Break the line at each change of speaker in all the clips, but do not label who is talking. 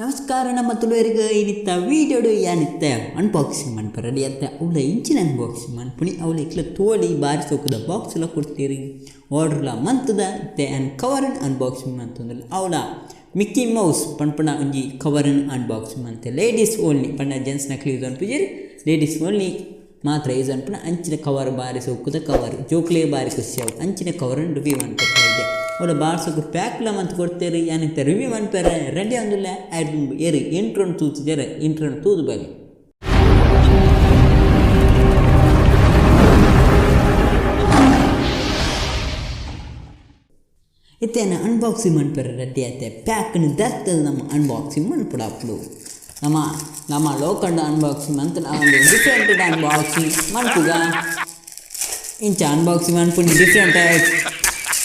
ನಮಸ್ಕಾರ ನಮ್ಮ ತುಳುವರಿಗೆ ಇನ್ನಿತ್ತ ವೀಡಿಯೋಡು ಯಾನಿತ್ತ unboxing ಮನ್ಪ ready ಅತ್ತ ಅವಳ ಇಂಚಿನ ಅನ್ಬಾಕ್ಸಿಂಗ್ ಮನ್ಪುಣಿ ಅವಳ ಇಕ್ಲ ತೋಳಿ ಬಾರಿ ಸೋಕುದ ಬಾಕ್ಸ್ ಎಲ್ಲ ಕೊಡ್ತೀರಿ ಆರ್ಡ್ರ್ಲ ಮಂತದ ಇತ್ತೆ ಆ್ಯಂಡ್ ಕವರನ್ ಅನ್ಬಾಕ್ಸಿಂಗ್ ಮಂತಂದ್ರೆ ಅವಳ ಮಿಕ್ಕಿ ಮೌಸ್ ಪನ್ಪುನ ಒಂಜಿ ಕವರನ್ ಅನ್ಬಾಕ್ಸಿಂಗ್ ಮಂತೆ ಲೇಡೀಸ್ ಓನ್ಲಿ ಪಂಡ ಜೆಂಟ್ಸ್ ನಕ್ಲು ಯೂಸ್ ಅನ್ಪುಜೆರ್ ಲೇಡೀಸ್ ಓನ್ಲಿ ಮಾತ್ರ ಯೂಸ್ ಅನ್ಪುನ ಅಂಚಿನ ಕವರ್ ಬಾರಿ ಸೋಕುದ ಕವರ್ ಜೋಕ್ಲೇ ಬಾರಿ ಖುಷಿ ಅವು ಅಂಚಿನ ಕವರನ್ ರಿವ್ಯೂ ಮನ್ಪೆರ್ ಅವಳ ಬಾರ್ ಸೋಕು ಪ್ಯಾಕ್ಲ ಮಂತ್ ಕೊಡ್ತೇರಿ ಯಾನಿತ್ತ ರಿವ್ಯೂ ಮನ್ಪೆರೆ ರೆಡಿ ಆಂದುಲ್ಲ ಆಯ್ತು ಏರು ಇಂಟ್ರೋನ್ ತೂತುಜೆರ್ ಇಂಟ್ರೋನ್ ತೂದು ಬಲೆ. ಇತ್ತೇನ ಅನ್ಬಾಕ್ಸಿಂಗ್ ಮನ್ಪೆರೆ ರೆಡಿ ಆತೆ ಪ್ಯಾಕ್ನ್ ದರ್ತದ ನಮ್ಮ ಅನ್ಬಾಕ್ಸಿಂಗ್ ಮನ್ಪುಡಾಪುಡು ನಮ್ಮ ನಮ್ಮ ಲೋಕಂಡ ಅನ್ಬಾಕ್ಸಿಂಗ್ ಮಂತ್ ಒಂದು ಡಿಫ್ರೆಂಟ್ ಅನ್ಬಾಕ್ಸಿಂಗ್ ಮನ್ಪುಗ ಇಂಚ ಅನ್ಬಾಕ್ಸಿಂಗ್ ಮನ್ಪುನಿ ಡಿಫ್ರೆಂಟ್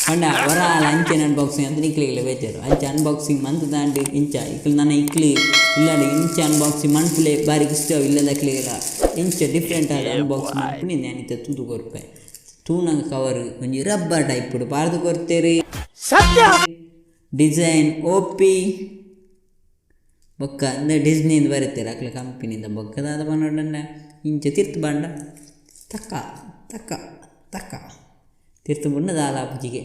ಪಂಡ ವರಾಲ ಅಂಚಿನ ಅನ್ಬಾಕ್ಸಿಂಗ್ ಅಂತ ನಿಕ್ಲಿಗೆಲ್ಲ ಬೇಜಾರು ಅಂಚ ಅನ್ಬಾಕ್ಸಿಂಗ್ ಮಂತ್ ದಾಂಡ್ ಇಂಚ ಇಕ್ಲು ನನ ಇಕ್ಲಿ ಇಲ್ಲಾಂಡ ಇಂಚ ಅನ್ಬಾಕ್ಸಿಂಗ್ ಮನ್ಪುಲೆ ಬಾರಿ ಇಷ್ಟ ಇಲ್ಲದಕ್ಲಿಗೆಲ್ಲ ಇಂಚ ಡಿಫ್ರೆಂಟ್ ಆದ ಅನ್ಬಾಕ್ಸಿಂಗ್ ಮನ್ಪುನಿ ನಾನಿತ್ತ ತೂದು ಕೊರ್ಪೆ ತೂನಂಗ ಕವರ್ ಒಂಜಿ ರಬ್ಬರ್ ಟೈಪ್ ಪಾರ್ದು ಕೊರ್ತೇರಿ
ಸತ್ಯ
ಡಿಸೈನ್ ಓಪಿ ಬೊಕ್ಕ ಅಂದ ಡಿಸ್ನಿಂದ ಬರುತ್ತೆ ಅಕ್ಲ ಕಂಪನಿಯಿಂದ ಬೊಕ್ಕದಾದ ಪನೊಡಂಡ ಇಂಚ ತಿರ್ತು ಬಂಡ ತಕ್ಕ ತಕ್ಕ ತಕ್ಕ ತಿರ್ತು ಬುಂಡ ದಾಲ ಆಪುಜಿಗೆ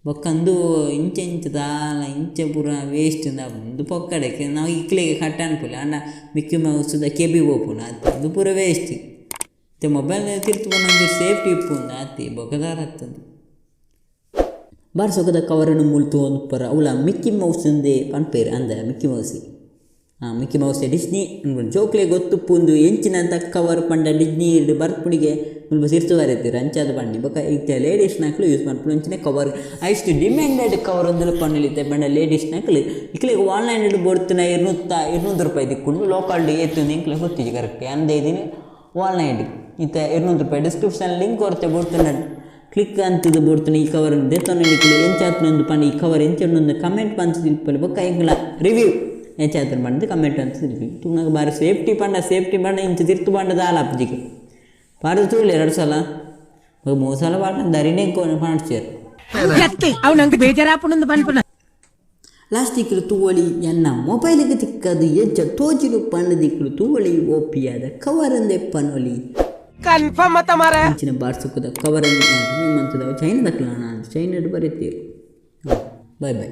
ಬೊಕ್ಕಂದು ಇಂಚ ಇಂಚ ದಾಲ ಇಂಚ ಪೂರ ವೇಸ್ಟ್ ಉಂದು ಪೊಕ್ಕಡೆಗೆ ನಾವು ಇಕ್ಲೆಗೆ ಕಟ್ಟ ಅನ್ಪುಲೆ ಆಂಡ ಮಿಕ್ಕಿ ಮೌಸುದ ಕೆಬಿ ಪೋಪುಂಡು ಆತ್ ಉಂದು ಪೂರ ವೇಸ್ಟ್ ಇತ್ತೆ ಮೊಬೈಲ್ ತಿರ್ತು ಪೋಂಡ ಒಂಚೂರು ಸೇಫ್ಟಿ ಇಪ್ಪುಂಡು ಆತೆ ಬೊಕ್ಕ ದಾಲ ಆತುಂಡು ಬಾರ್ ಸೊಕದ ಕವರನ್ನು ಮೂಲು ತೂವೊಂದುಪ್ಪರ ಅವ್ಲ ಮಿಕ್ಕಿ ಮೌಸ್ ಇಂದೇ ಪನ್ಪೆರ್ ಅಂದ Mickey Mouse Mickey Mouse Disney ಜೋಕ್ಲೆಗ್ ಗೊತ್ತುಪ್ಪುಂದು ಎಂಚಿನಂತ ಕವರ್ ಪಂಡ ಡಿಸ್ನಿ ಬರ್ಪುನಿಗೆ ಮುಲ್ಪ ತಿರ್ತ್ ಬರೆತೆರ್ ಅಂಚಾದ್ ಪನ್ನಿ ಬೊಕ ಇತ್ತೆ ಲೇಡೀಸ್ ನಕುಲು ಯೂಸ್ ಮನ್ಪುನ ಅಂಚಿನ ಕವರ್ ಐಸ್ಟ್ ಡಿಮ್ಯಾಂಡೆಡ್ ಕವರ್ ಅಂದ್ ಪನೊಲಿ ಇತ್ತೆ ಪಂಡ ಲೇಡೀಸ್ ನಕುಲು ಇಕ್ಲೆಗ್ ಆನ್ಲೈನ್ ಡ್ ಬೋಡ್ತಿನ 200 ರೂಪಾಯಿ ತಿಕ್ಕುಂಡು ಲೋಕಲ್ ಡ್ ಏತ್ ಇಂದ್ ಎಂಕ್ಲೆ ಗೊತ್ತಿಜ್ಜಿ ಕರೆಕ್ಟ್ ಯಾನ್ ದೈದಿನಿ ಆನ್ಲೈನ್ ಡ್ ಇತ್ತೆ 200 ರೂಪಾಯಿ ಡಿಸ್ಕ್ರಿಪ್ಷನ್ ಲಿಂಕ್ ಕೊರ್ತೆ ಬೋಡ್ತಿನ ಕ್ಲಿಕ್ ಅಂತಿದ್ ಬೋಡ್ತಿನ ಈ ಕವರ್ ದೆತ್ತೊನ್ನ ನಿಕ್ಲು ಎಂಚ ಆತ್ಂಡ್ ಪಂಡ ಈ ಕವರ್ ಎಂಚ ಉಂಡು ಕಮೆಂಟ್ ಮಂತ್ ತಿಳ್ಪೊಲಿ ಬೊಕ್ಕ ಎಂಕ್ಲ ರಿವ್ಯೂ ಎಂಚ ಆತ್ಂಡ್ ಪಂದ್ ಕಮೆಂಟ್ ಮಂತ್ ತಿಳ್ಪೊಲಿ ತೂನಗ ಬಾರಿ ಸೇಫ್ಟಿ ಪಂಡ ಸೇಫ್ಟಿ ಪಂಡ ಇಂಚ ತಿರ್ತ್ ಪಂಡ ದಾಲ ಆಪುಜಿಗೆ ಪಾಡ್ದ್ ತೂಲೆ ರಡ್ಡ್ ಸಲ ಬೊಕ ಮೂಜಿ ಸಲ ಪಾಡ್ಂಡ ದರಿನೇ ಪಾಡ್ಚೆರ್.
ಅವ್ ನಂಗೆ ಬೇಜಾರಾಪುಂಡು ಪನ್ಪುನ
ಲಾಸ್ಟ್ ಇಕ್ಲು ತೂವೊಲಿ ಎನ್ನ ಮೊಬೈಲ್ಗ್ ತಿಕ್ಕದ್ ಎಂಚ ತೋಜುಂಡು ಪಂಡ್ದ್ ಇಕ್ಲು ತೂವೊಲಿ ಓಪಿಯಾದ ಕವರ್ ಅಂದೆ ಪನೊಲಿ.
ಕನ್ಫರ್ಮ್ ಮತ ಮಾರ
ಅಂಚಿನ ಬಾರ್ ಸುಕ್ಕುದ ಕವರ್ ಮಂತುದ ಅವು ಚೈನದಕ್ಲೆನ ಚೈನಡ್ ಬರೆತೆರ್ ಬಾಯ್ ಬಾಯ್.